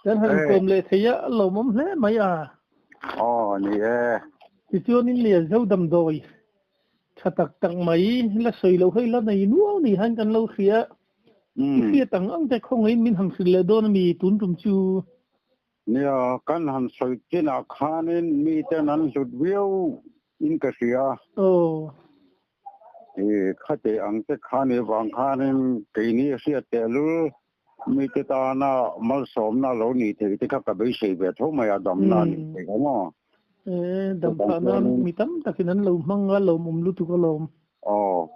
Kan han Hey. kawm leh thei a, a lawmawm hle mai a. Aw ni e. Tichuanin Lianzo damdawi tha tak tak mai la sawi loh hei la nei nuau ni hian kan lo hria. I hriat ang ang te khawngaihin min han hrilh leh dawn a mi tun tum chu? Nia, kan han sawi chinah khanin miten an hlut viau in ka hria. Aw. I khate ang te khan i vang khanin keini hriat tehlul mite tana malsawmna lo nih theih te kha ka beisei ve tho mai a, damna a nih theih ang aw. E, dam phah nan mi tam takin an lo hmang a, lawmawm lutuk alawm. Aw,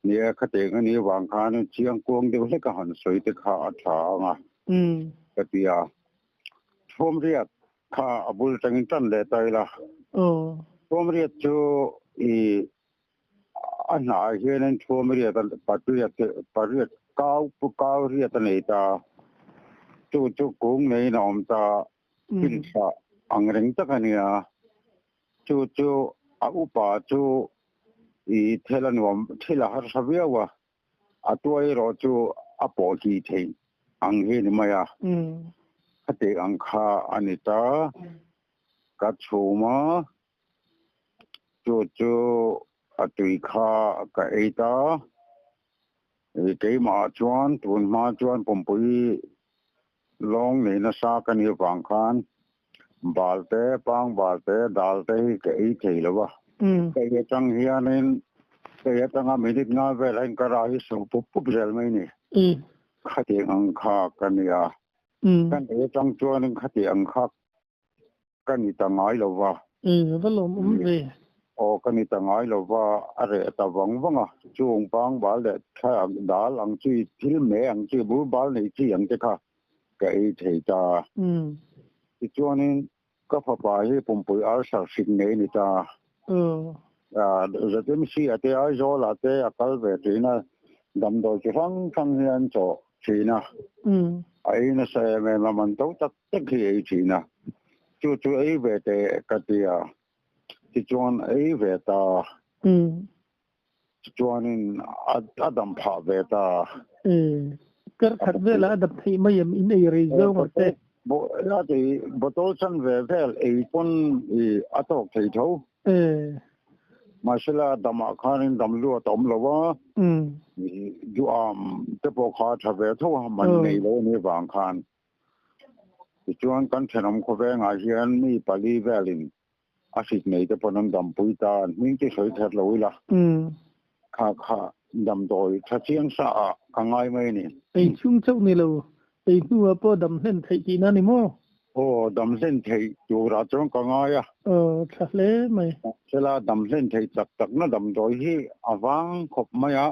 ni e, khate ang anih vang khanin chiang kuang deuh hlek a han sawi te kha a tha ang a, ka ti a. Thawmriat kha a bul tangin tan leh ta ila. Aw. Thawmriat chu i A hnah hianin thuam riat a pariat pariat kau kau riat a nei ta. Chu chu kung neiin a awm ta. Hrilhthla ang reng tak a nia. Chu chu a upa chu i thil a nuam thil a harsa viau a. A tuai erawh chu a pawh hli theih ang hi a ni mai a. Khati ang kha a ni ta. Ka chhum a. Chu chu a tui kha ka ei ta. Keimah chuan tun hma chuan pumpui lawng nei nasa ka nih avang khan bal te, pang bal te, dal te hi ka ei thei lo va. Ka ei atang hianin ka ei atanga minute nga velah hian ka ra hi so pup pup zel mai ni. Khatiang ang kha ka nia. Kan ei atang chuanin khatiang ang kha Ka ni ta ngai lo va. Eng a va lawm awm ve. Aw ka ni ta ngai lo va, a reh ta vang vang a. Chung pang bal leh thla dal ang chi, thil meh ang chi, bur bal nei chi ang te kha ka ei thei ta. Tichuanin ka fapa hi pumpui ulcer hrik nei a ni ta. ZMC a te Aizawl ah te a kal ve thin a, damdawi chi hrang hrang hi an chawh thin a. A ei nasa em em a, man to tak tak hi ei thin a, chu chu ei ve teh ka ti a, tichuan ei ve ta, tichuanin a dam phah ve ta. Kar khat velah a dam theih mai em in ei rei zawng ang te. A ti bottle chan ve vel ei pawn a tawk thei tho. Mahsela damah khanin dam luat a awm lo a, duham te pawh kha a tha ve tho a, man nei lo a nih vang khan. Tichuan kan thenawm khawvengah hian mi pali velin a hrik nei te pawn an dampui ta, an hming chu sawi kher lo ila, kha kha damdawi tha chiang sa ah ka ngai mai a ni. Ei chhung chauh ni lo, ei hnuah pawh dam hlen theih tihna a ni maw? Aw, dam hlen theih turah chuan ka ngai a. Aw, tha hle mai. Mahsela dam hlen theih chak takna damdawi hi a vang khawp mai a.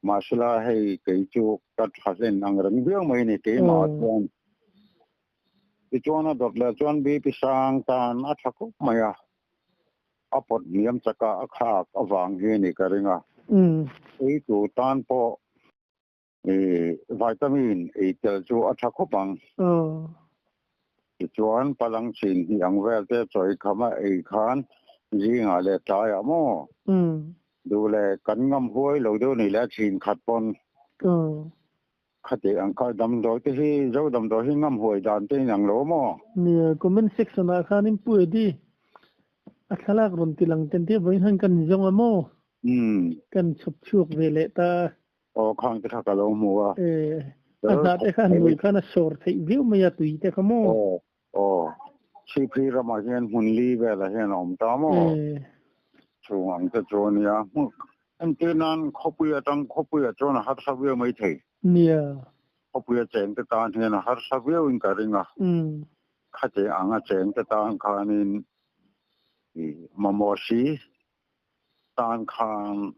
Mahsela hei kei chu ka tha hlen ang reng viau mai a ni keimah chuan. Tichuan a dawt leh chuan BP sang tan a tha khawp mai a, a pawt hniam chaka a khak avang hi a ni ka ring a. Ei tur tan pawh vitamin ei tel chu a tha khawp ang. Tichuan palang chin hnih ang vel te chawi kham a ei khan zingah leh tlaiah maw duh leh kan ngam huai lo deuh ni leh a chin khat pawn khati ang kha damdawi te hi zo damdawi hi ngam huai dan te in ang lo maw? Nia, comment section ah khanin Pu Eddie a thlalak rawn ti lang ten tia vawiin han kan zawng a maw? Kan chhawp chhuak ve leh ta. Aw khang te kha ka lo hmu a. E, a hna te khan hmui khan a sawr theih viau mai a tui te kha maw? Aw, aw. Chhiphi ramah hian hmun li velah hian a awm ta maw? E. Chung ang te chu a nia. Entir nan khawpui atang khawpui ah chuan a harsa viau mai thei. Nia. Khawpui a cheng te tan hian a harsa viau in ka ring a. Khate ang a cheng te tan khanin i mamawh si. Tan khan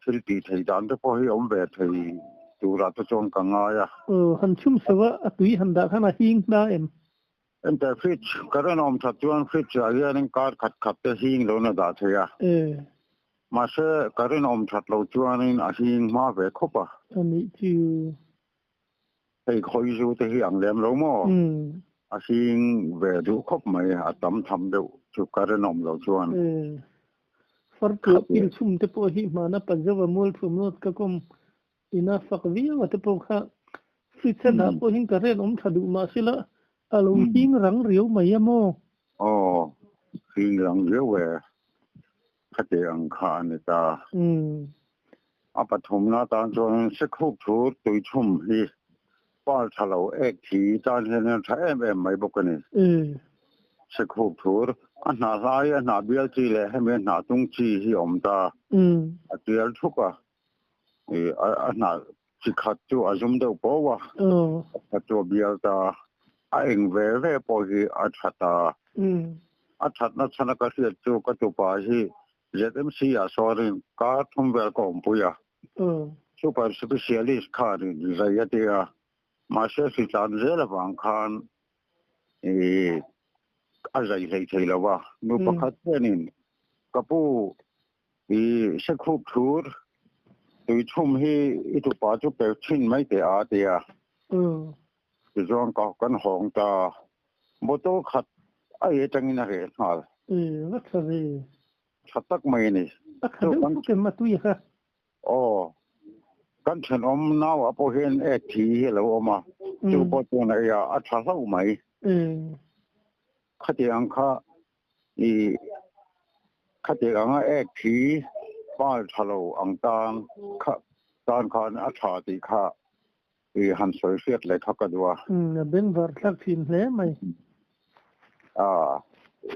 thil tih theih dan te pawh hi awm ve thei turah te chuan ka ngai a. Aw, han chhum so a, a tui han dah khan a hing hna em? Enter fridge, current awm that chuan fridge ah hianin kar khat khat te hing loin a dah thei a. Mahse current awm that lo chuanin a hing hma ve khawp a. A nih chu. Hei khawi zu te hi ang lem lo maw? A hing ve duh khawp mai, a tam tham deuh chu ka rinawm lo chuan. Fartuah pil chhum te pawh hi hmana Pazova mual thum nawt ka kawm ina fak viau a te pawh kha Fridge a dah pawhin current awm tha duh mah sela a lo hing rang riau mai a maw? Aw, hing rang riau e. Khati ang kha a ni ta. A pathumna tan chuan Sikhup thu tuichhum hi pal tha lo ek thi tan hian a tha em em mai bawk a ni. Sikhup thur a hnah hlai, a hnah bial chi leh hemi a hnah tung chi hi a awm ta. A tial thuk a, a hnah chi khat chu a zum deuh pawh a, a khat chu a bial ta. A eng ve ve pawh hi a tha ta. A thatna chhana ka hriat chu ka tupa hi ZMC ah sawn kar thum vel ka awmpui a, super specialist khan zai a ti a, mahse hritlan zel avang khan a zai hlei thei lo a. Nu pakhat hianin ka pu i sekhup thur tuichhum hi i tupa chu pe thin mai teh a ti a. Tichuan ka kan hawng ta, bottle khat a ei atangin a reh nghal. E, va tha ve. Tha tak mai a ni. A kha deuh fuk em a tui kha? Aw, kan thenawm nau ah pawh hian ek thi hi a lo awm a, chu pawh chuan a ei a, a tha hlauh mai. Khatiang kha i khatiang anga ek thi pal tha lo ang tan kha tan khan a tha tih kha I han sawi hriat leh kha ka duh a. Umm, a beng var thlak thin hle mai. A,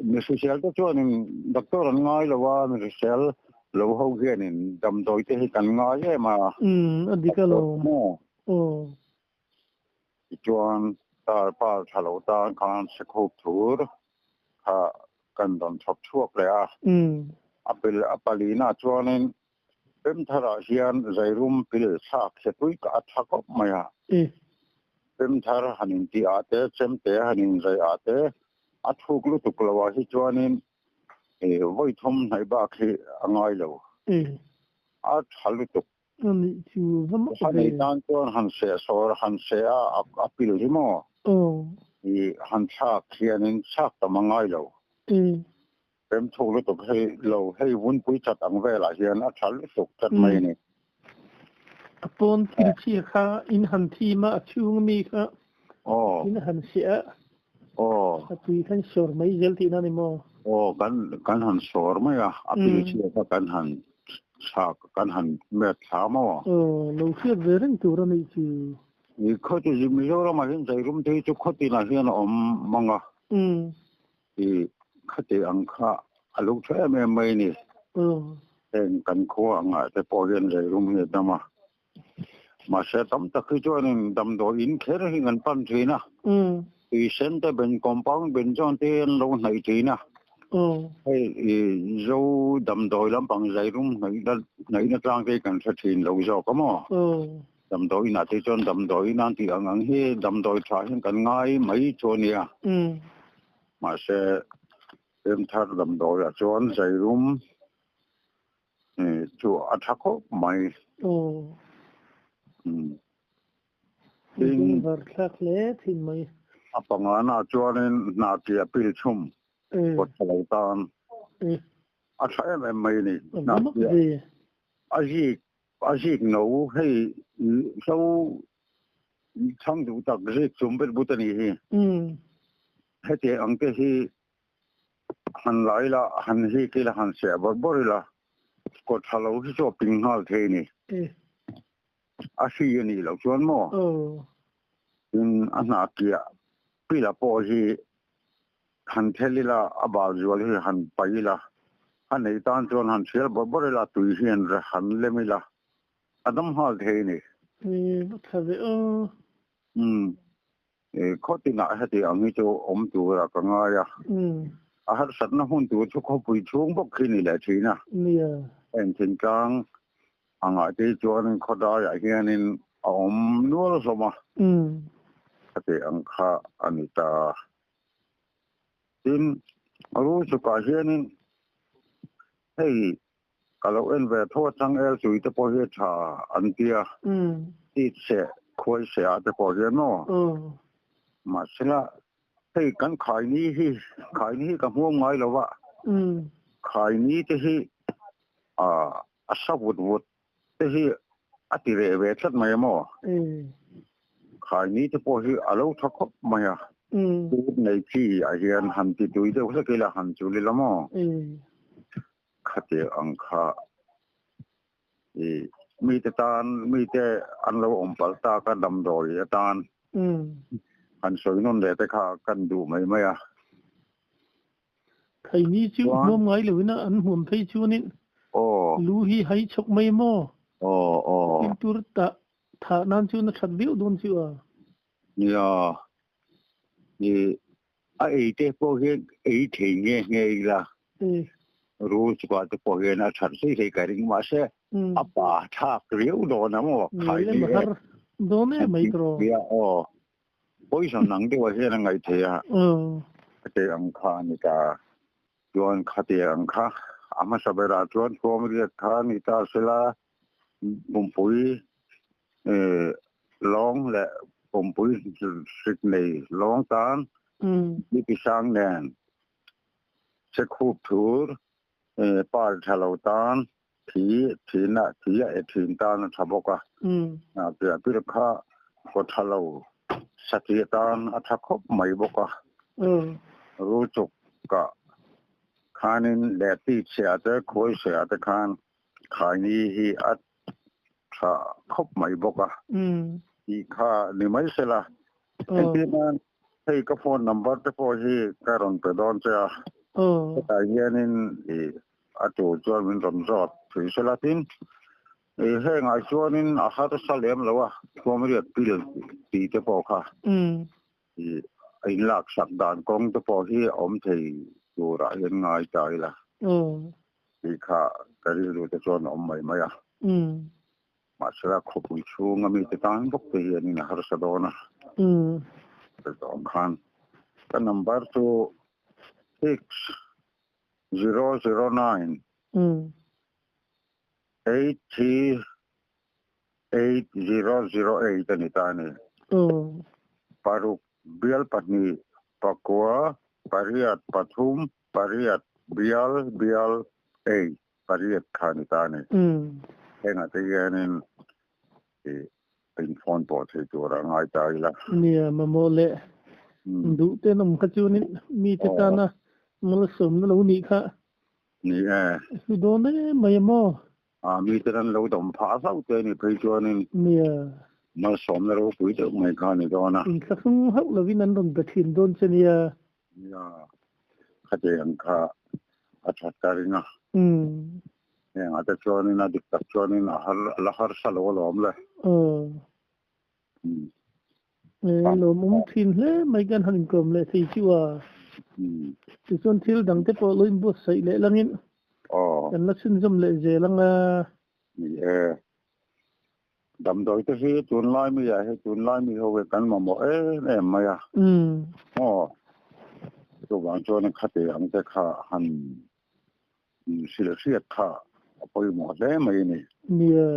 mi hrisel te chuanin doctor an ngai lo a, mi hrisel lo ho hianin damdawi te hi kan ngai em a. Umm, a dik alawm. Aw. Tichuan tar par tha lo tan khan sikhup thur kha kan rawn chhawp chhuak leh a. Umm. A pil a palina chuanin Pemtharah hian zairum pil thlak hre pui ka a tha khawp mai a. Pemthar han intih ah te, chemte han inzai ah te a thuk lutuk lo ah hi chuanin vawi thum hnaih bak hi a ngai lo. A tha lutuk. A nei tan chuan han seh sawr han seh a a pil hi maw? Han thlak hianin thlak tam a ngai lo. Rem thuk lutuk hei lo hei vunpui chat ang velah hian a tha lutuk chat mai a ni. A pawn thil chhia kha in han thim a, a chhung ami kha in han hriah a, a tui khan sawr mai zel tihna a ni maw? Aw, kan kan han sawr mai a, a pil chhia kha kan han chhak kan han met thla maw? Aw, lo hriat ve reng tur a nih chu. I khawti Mizoramah hian Zairum te hi chu khawtinah hian a awm mang a. I khati ang kha a lo tha em em mai ni. Heng kan khua angah te pawh hian reirum hi a dam a. Mahse tam tak hi chuanin damdawi in kher hi kan pan thin a. Tui sen te ben compound ben chuan te an lo hnaih thin a. Hei i zo damdawi lampang zairum hnaihna tlang te hi kan hre thin lo zawk a maw? Damdawi inah te chuan damdawi nan tih ang ang hi damdawi tha hian kan ngai mai chu a nia. Mahse Pemthar damdawiah chuan Zairum chu a tha khawp mai. Tin, a pangana chuanin hna tia pil chhum kawt tha lo tan a tha em em mai a ni. Hna tia a zik A zik no hei hlo chhang duh tak zik chum bet but a nih hi. Hetiang ang te hi han la ila, han hik ila, han seh bawrh bawrh ila, kawt tha lo hi chu a ping nghal thei a ni. A hri a nih loh chuan maw? Tin, a hnah kiah pila pawh hi Han thel ila, a bal zual hi han paih ila, a neih tan chuan han thial bawrh bawrh ila, tui hian han lem ila, a dam nghal thei a ni. E, va tha ve aw. Umm, e, khaw tinah heti ang hi chu awm turah ka ngai a. A harsatna hun tur chu khawpui chhung bawk khi ni leh thin a. Nia. Heng thingtlang angah te chuan khawdaiah hianin a awm nual hlawm a. Heti ang kha a ni ta. Tin, Ruchukah hianin hei ka lo en ve tho a changel tui te pawh hi a tha an tia, tit seh, khuai seh ah te pawh hian maw? Mahsela hei kan khaini hi, khaini hi ka hmuam ngai lo va, khaini te hi a sa vut vut te hi a ti reh ve tlat mai a maw? Khaini te pawh hi a lo tha khawp mai a. Tut nei chi ah hian han ti tui deuh hlek ila han chul ila maw? Khatiang ang kha i mite tan mite an lo awm palh tak a damdawi atan han sawi nawn leh te kha kan duh mai mai a. Khaini chu hmuam ngai loin a an hmuam phei chuanin lu hi hai chhawk mai maw? Tin tur tah thah nan chuan a that viau dawn chu a. Nia, i a ei te pawh hian ei thei nge nge ila rul chukah te pawh hian a that hlei hlei ka ring mahse a pa thlak riau dawn a maw khaini e. Dawn em mai tawh. Nia aw. Poison ang deuhah hian a ngaih theih a, khate ang kha a ni ta. Chuan khate ang kha a hmasa berah chuan Thuamriat kha a ni ta sela, pumpui lawng leh pumpui hrik nei lawng tan BP sang nen chekhup thur par tha lo tan thi thin a thi a e thin tan a tha bawk a piah pir kha kaw tha lo satliah tan a tha khawp mai bawk a rulchuk kah khanin leh ti chhiah te khawi chhiah te khan khaini hi a tha khawp mai bawk a tih kha ni mai sela engtin nan Hei ka phone number te pawh hi ka rawn pe dawn che a, hetah hianin i a tur chuan min rawn zawt thui sela tin i hengah chuanin a harsa lem lo a, Thuamriat pil tih te pawh kha i a inlaksak dan kawng te pawh hi a awm thei turah hian ngai ta ila tih kha ka rilru te chuan a awm mai mai a. Mahsela khawpui chhunga mite tan bawk te hianin a harsa dawn a. Chutawng khan ka number chu 6009 83 8008 a ni ta a ni. Paruk bial pahnih pakua pariat pathum pariat bial bial eight. Pariat kha ni ta a ni. Hengah te hianin i in phone pawh thei tur a ngai ta ila. Nia, mamawh leh duh ten awm kha chuanin mite tana malsawmna lo nih kha. Ni e. Hlu dawn em mai a maw? A, mite an lo dawm phah hlauh te ni phei chuanin. Nia. Malsawmna ropui deuh mai kha a ni dawn a. Inthlahrung hauh lovin an rawn be thin dawn che nia. Nia, khati ang kha a that ka ring a. Hengah te chuanin a dik tak chuanin a har a la harsa lo alawm le. E lawmawm thin hle mai kan han inkawm leh thei chu a. Tichuan thil dang te pawh lo inbuatsaih leh langin kan la chhunzawm leh zel ang a. Ni e. Damdawi te hi tunlai mi ah hi tunlai mi ho hi kan mamawh em em mai a. Aw. Chuvang chuan khati ang te kha han hrilh hriat kha a pawimawh hle mai a ni. Nia.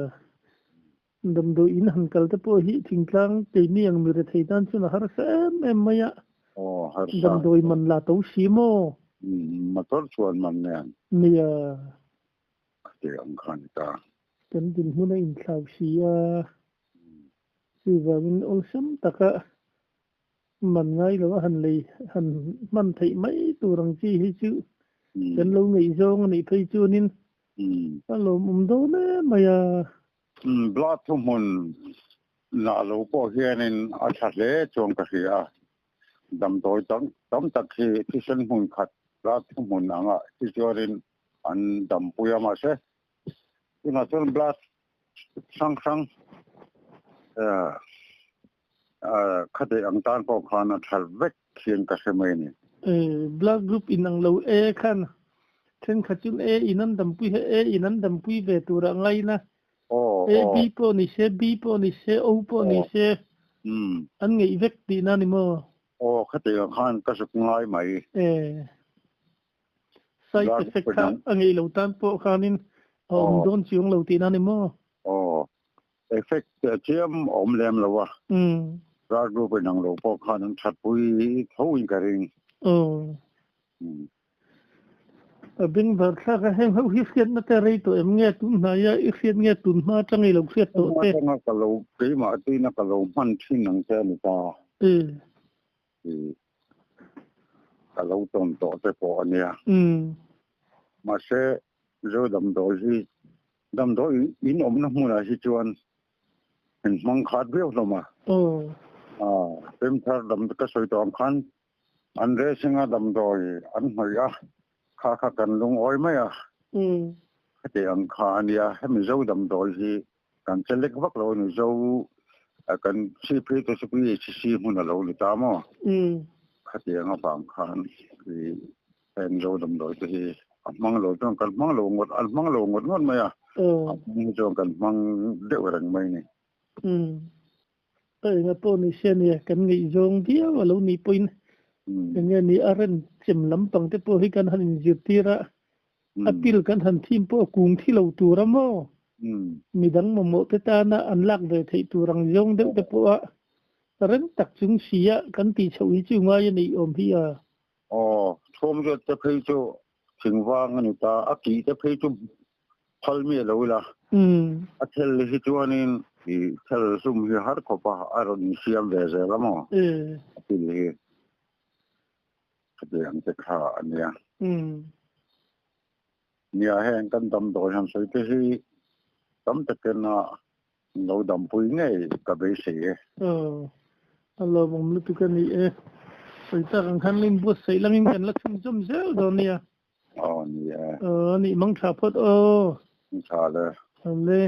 Damdawi in han kal te pawh hi thingtlang keini ang mi rethei tan chuan a harsa em em mai a. Aw harsa. Damdawi man la to si maw? Motor chuan man nen. Nia. Khati ang kha a ni ta. Kan dinhmun a inthlau si a, chuvangin awlsam taka man ngai lo a han lei han hman theih mai tur ang chi hi chu kan lo ngaihzawng a nih phei chuanin a lawmawm dawn em mai a. Blood thuhmun nah lo pawh hianin a tha hle chuan ka hria a, damdawi tam tak hi thisen hmun khat blood thuhmun angah hi chuanin an dampui a mahse Tunah chuan blood hrang hrang khati ang tan pawh khan a tha vek hian ka hre mai a ni. Blood group inang lo E khan thenkhat chuan E in an dampui he E in an dampui ve turah ngaina A B pawh ni se B pawh ni se O pawh ni se an ngeih vek tihna a ni maw? Aw khati ang khan ka zuk ngai mai. Side effect kha a ngeih lo tan pawh khanin a awm dawn chiang lo tihna a ni maw? Aw, effect chiam a awm lem lo a. Ral group inang lo pawh khan an thatpui tho in ka ring. Aw. A bengvar thlak a, heng ho hi hriatna te rei tawh em nge tun hnaia i hriat nge tun hma atanga i lo hriat tawh te? Hma atanga ka lo keimah tuina ka lo hman thin ang che a ni ta. I ka lo tawn tawh te pawh a nia. Mahse Zo damdawi hi damdawi in awmna hmunah hi chuan in hmang khat viau hlawm a. Pemthar dam ka sawi tawh ang khan an racing a damdawi an hnawih a, kha kha kan lungawi mai a. Khati ang kha a nia, hemi Zo damdawi hi kan che lek vak lo a ni. Zo kan chhip hi chu PHC hmun a lo ni ta maw? Khatiang avang khan heng Zo damdawi te hi a hmang lo chuan kan hmang lo ngawt an hmang lo ngawt ngawt mai a, a hmang hi chuan kan hmang deuh reng mai a ni. Ka enga pawh ni se nia kan ngaihzawng viau a lo nih pawhin enge ni a ren chem lampang te pawh hi kan han inzirtir a, a pil kan han thim pawh a kung thi lo tur a maw? Midang mamawh te tana an lak ve theih tur ang zawng deuh te pawh a rem tak chung si a kan tih chhoh hi chu ngai a neih awm hi a. Aw, thawmriat te phei chu thingvang a ni ta, a kih te phei chu phal miah lo ila, a thel hi chuanin i thel hlum hi har khawp a, a rawn insiam ve zel a maw? A pil hi khatiang te kha a nia. Nia, heng kan damdawi han sawi te hi tam takin a lo dampui ngei ka beisei e. Aw, a lawmawm lutuk a ni e. Sawi tak ang khan min buatsaih langin kan la chhunzawm zel dawn nia. Aw ni e. Aw, a nih mang tha phawt aw. Tha le. Tha le.